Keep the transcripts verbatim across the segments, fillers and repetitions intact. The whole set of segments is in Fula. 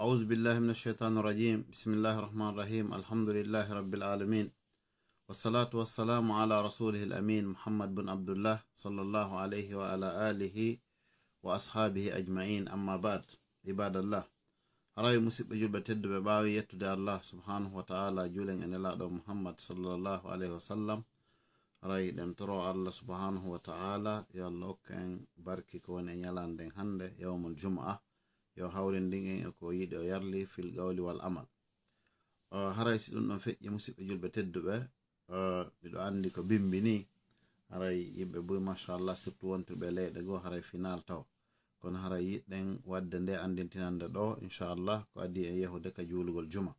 أعوذ بالله من الشيطان الرجيم. بسم الله الرحمن الرحيم. الحمد لله رب العالمين. والصلاة والسلام على رسوله الأمين محمد بن عبد الله صلى الله عليه وعلى آله وأصحابه أجمعين. أما بعد. عباد الله. Haray musidɓe julɓe tedduɓe, ɓaawi yettude Allah subhanahu wa ta'ala, juulen e nelaaɗo Muhammad sallallahu alayhi wa sallam. Haray ɗen toro Allah subhanahu wa ta'ala, yo Allah hokku en barki ko woni e ñalaande nden hannde, yawmul jumu'a. Yo hawrindin en e ko yiɗi o yarli fil qawli wal amal. Uh, haray si ɗum ɗon feƴƴi, musidɓe julɓe tedduɓe, uh, miɗo anndi ko bimbi ni. Haray yimɓe buy, machallah, surtout wontuɓe leyɗe goo, haray final taw. Kono haray yiɗɗen waɗde nde anndintinande ɗo, inchallah, ko adii en yahude ka juulugol juma.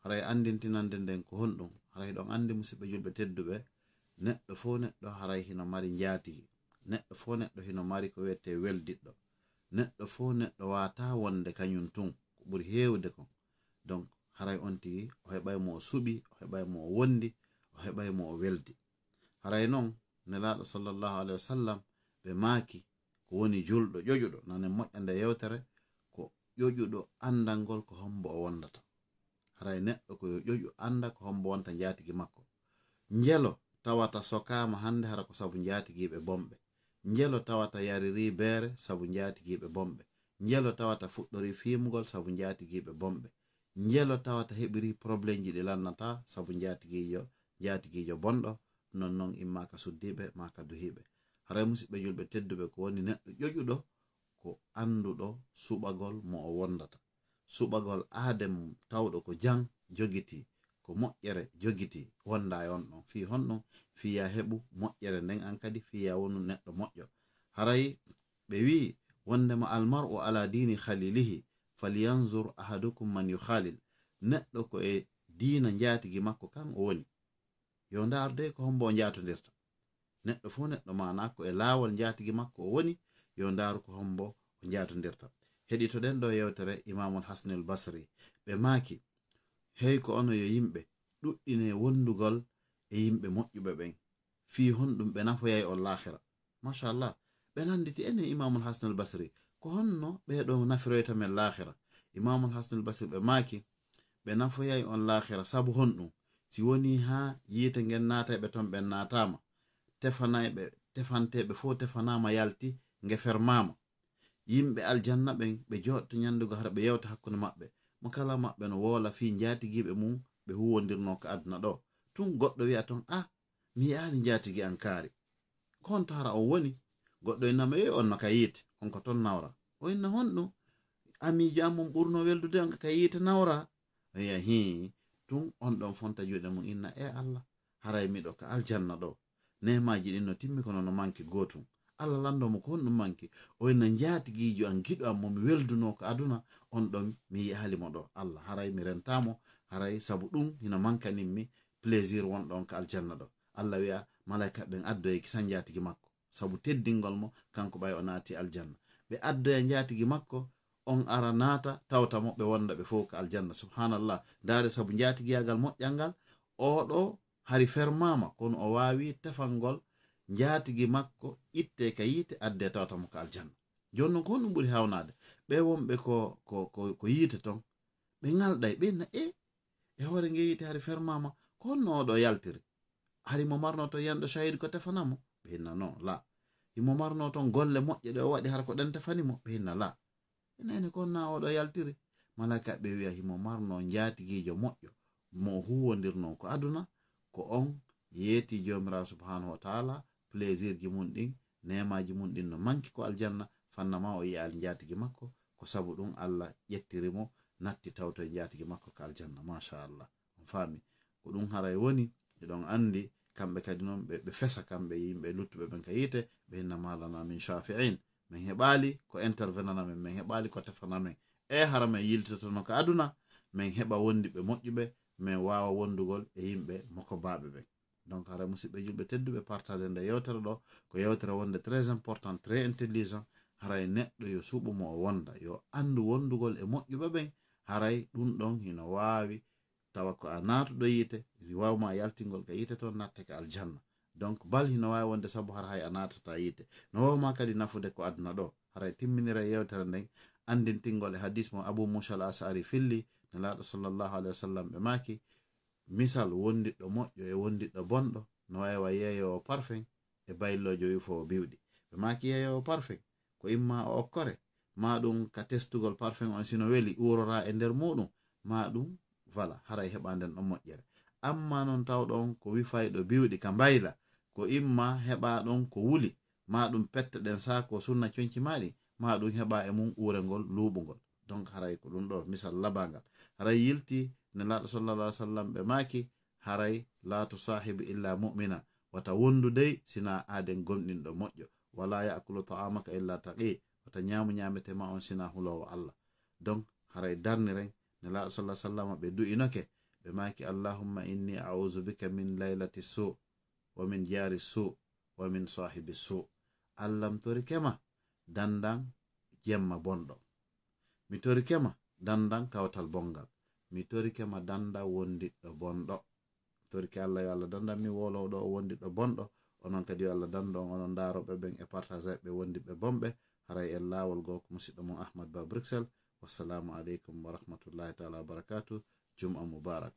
Haray anndintinande nden ko honɗum? Haray ɗon anndi, musidɓe julɓe tedduɓe, neɗɗo fof neɗɗo haray hino mari njaatigi. Neɗɗo fof neɗɗo hino mari ko wiyetee weldiɗɗo. Neɗɗo fof neɗɗo waata wonde kañum tun, ko ɓuri heewde kon. Donc, haray on tigi, o heɓay mo o suɓi, o heɓay mo o wondi, o heɓay mo o weldi. Haray non, Nelaaɗo sallallahu alayhi wa sallam, ɓe maaki, ko woni julɗo ƴoƴuɗo, nanen moƴƴa nde yewtere, ko ƴoƴuɗo anndangol ko hombo o wondata. Haray neɗɗo ko yo ƴoƴu annda ko hombo wonta njaatigi makko. Njelo tawata sokaama hannde hara ko sabu njaatigiiɓe bonɓe. Njelo tawata yaririi beere sabu njaatigiiɓe bonɓe. Njelo tawata fuɗɗorii fiimugol sabu njaatigiiɓe bonɓe. Njelo tawata heɓirii problemji ɗi lannataa sabu njaatigiijo, njaatigiijo bonɗo, non non imma ka suddiiɓe maa ka duhiiɓe. Haray musidɓe julɓe tedduɓe, ko woni neɗɗo ƴoƴuɗo ko annduɗo suɓagol mo o wondata. Suɓagol aade mum tawɗo ko jam jogitii, ko moƴƴere jogitii, wonda e on ɗon. Fii honɗum? Fii yaa heɓu moƴƴere nden, an kadi fii yaa wonu neɗɗo moƴƴo. Haray ɓe wi'i wondema almar'u ala dini khalilihi, falyanzur ahadukum man yukhalil. Neɗɗo ko e diina njaatigi makko kan o woni. Yo ndaaru de ko hombo o njaatondirta. Neɗɗo fof neɗɗo maanaa ko e laawol njaatigi makko o woni, yo ndaaru ko hombo o njaatondirta. Heɗitoɗen ɗo yewtere Imaamul Hasanil Basri. Ɓe maaki, hey ko onon yo yimɓe, ɗuɗɗine wondugol e yimɓe moƴƴuɓe ɓen. Fii honɗum ɓe nafoyay on laakhira. Machallah. Ɓe lannditi enen Imaamul Hasanul Basri, ko honno ɓee ɗoo nafiroyta men laakhira? Imaamul Hasanul Basri ɓe maaki, ɓe nafoyay on laakhira. Sabu honɗum? Si wonii haa yiite ngen naatay ɓe ton, ɓen naataama. Tefanay ɓe, tefanteeɓe fof tefanaama, yalti, nge fermaama. Yimɓe aljanna ɓen, ɓe jooɗto ñande goo hara ɓe yewta hakkunde maɓɓe. Mo kala maɓɓe no woola fii njaatigiiɓe mum ɓe huuwondirnoo ka aduna ɗoo. Tun goɗɗo wi'a ton, ah, mi yi'aali njaatigi an kaari. Ko honto hara on woni? Goɗɗo inna mo, e on no ka yiite, on ko ton nawra. O inna honɗum? Amiijo an mo mi ɓurnoo weldude on ka yiite nawra. O wi'a, hii, tun on ɗon fonta juuɗe mum inna, e Allah, haray miɗo ka aljanna ɗoo. Neemaaji ɗin no timmi kono no manki gootum. Allah lanndoo mo ko honɗum manki. O inna, njaatigiijo an giɗo an mo mi weldunoo ka aduna, on ɗon mi yi'aali mo ɗoo. Allah, haray mi rentaa mo, haray sabu ɗum hino mankanin mi plaisir wonɗo on ka aljanna ɗoo. Allah wi'a, malaa'ika ɓen addoye kisan njaatigi makko. Sabu teddingol mo, kanko ɓay o naati aljanna. Ɓe addoya njaatigi makko, on ara naata, tawta mo, ɓe wonda ɓe fof ka aljanna. Subhanallah. Ndaare sabu njaatigiyaagal moƴƴal ngal, oo ɗoo hari fermaama, kono o waawi tefangol njaatigi makko, ittee ka yiite, addee tawta mo ka aljanna. Jooni non, ko honɗum ɓuri hawnaade? Ɓee wonɓe ko, ko, ko, ko yiite ton, ɓe ŋalɗay, ɓe inna, e, e hoore nge yiite hari fermaama, ko honno oo ɗoo yaltiri? Hari mo marnoo ton yanɗo shahid ko tefana mo? Ɓe inna, non, la. Himo marnoo ton golle moƴƴe ɗe o waɗi, hara ko ɗen tefani mo? Ɓe inna, la. Ina ene ko honno oo ɗoo yaltiri? Malaa'ika ɓe wi'a himo marnoo njaatigiijo moƴƴo, mo o huuwondirnoo ko aduna, ko on yeeti Joomiraawo subhanahu wa ta'ala, plaisirji mum ɗin, neemaaji mum ɗin no manki ko aljanna, fanna ma o yi'aali njaatigi makko, ko sabu ɗum Allah ƴettiri mo, natti tawto e njaatigi makko ka aljanna. Machallah. On faami? Ko ɗum haray woni, eɗon anndi, kamɓe kadi noon ɓe, ɓe fesa, kamɓe yimɓe luttuɓe ɓen ka yiite, ɓe inna, ma lana min shafi'in. Min heɓaali ko intervenana men, min heɓaali ko tefana men. E hara men yiltotono ka aduna, min heɓa wondiɓe moƴƴuɓe, min waawa wondugol e yimɓe mokobaaɓe ɓen. Donc, hara musidɓe julɓe tedduɓe, partage nde yewtere ɗo, ko yewtere wonde très important, très intelligent. Haray neɗɗo yo suɓu mo o wonda, yo anndu wondugol e moƴƴuɓe ɓen. Haray ɗum ɗon hino waawi tawa ko a naatuɗo yiite, wawma yaltingol ka yiite toon, natte ka aljanna. Donc, bal hino waawi wonde sabu hara hay a naatata yiite. No wawma kadi nafude ko aduna ɗo. Haray timminira yewtere nden, anndintingol e hadis mo Abu Musa al Asari filli, Nelaaɗo sallallahu alayhi wa sallam ɓe maaki, misal wondiɗɗo moƴƴo e wondiɗɗo bonɗo no wayi wa yeeyoowo parfum e bayloojo yufoowo biwɗi. Ɓe maaki yeeyoowo parfum ko imma o okkore, ma ɗum ka testugol parfum on sino weli uurora e nder muɗum, ma ɗum voilà, haray heɓa nden ɗon moƴƴere. Amma non tawɗon ko wifayɗo biwɗi ka mbayla, ko imma heɓa ɗon ko wuli, ma ɗum pette ɗen sa ko sunna conci maɗi, ma ɗum heɓa e mum uurengol luuɓungol. Donc haray ko ɗum ɗo misal labangal. Haray yilti Nelaaɗo sallallahu alaihi wasallam ɓe maaki, haray la tusahibu illa mu'mina, wata wondu dey sina aaden gomɗinɗo moƴƴo. Wala ya'kulu ta'amaka illa taqi, wata ñaamu ñaamete ma on sina huloowo Allah. Donc haray darniren Nelaaɗo sallallahu alaihi wasallam ɓe du'inoke, ɓe maaki, Allahumma inni a'udhu bika min laylati su, wa min jari su, wa min sahibi su. Allah mi torike ma dandan jemma bonɗo. Mi torike ma dandan kawtal bongal. Mi torike ma dandan wondiɗɗo bonɗo. Mi torike Allah yo Allah dandan mi wolowɗo o wondiɗɗo bonɗo. Onon kadi yo Allah dandu on, onon ndaroɓe ɓen e partage ɓe wondiɓɓe bonɓe. Haray e lawol goo ko musiɗɗo mon Ahmad Ba Bruxelles. Wassalamu aleykum wa rahmatullahi taala wa barakatuh. Jum'a mubarak.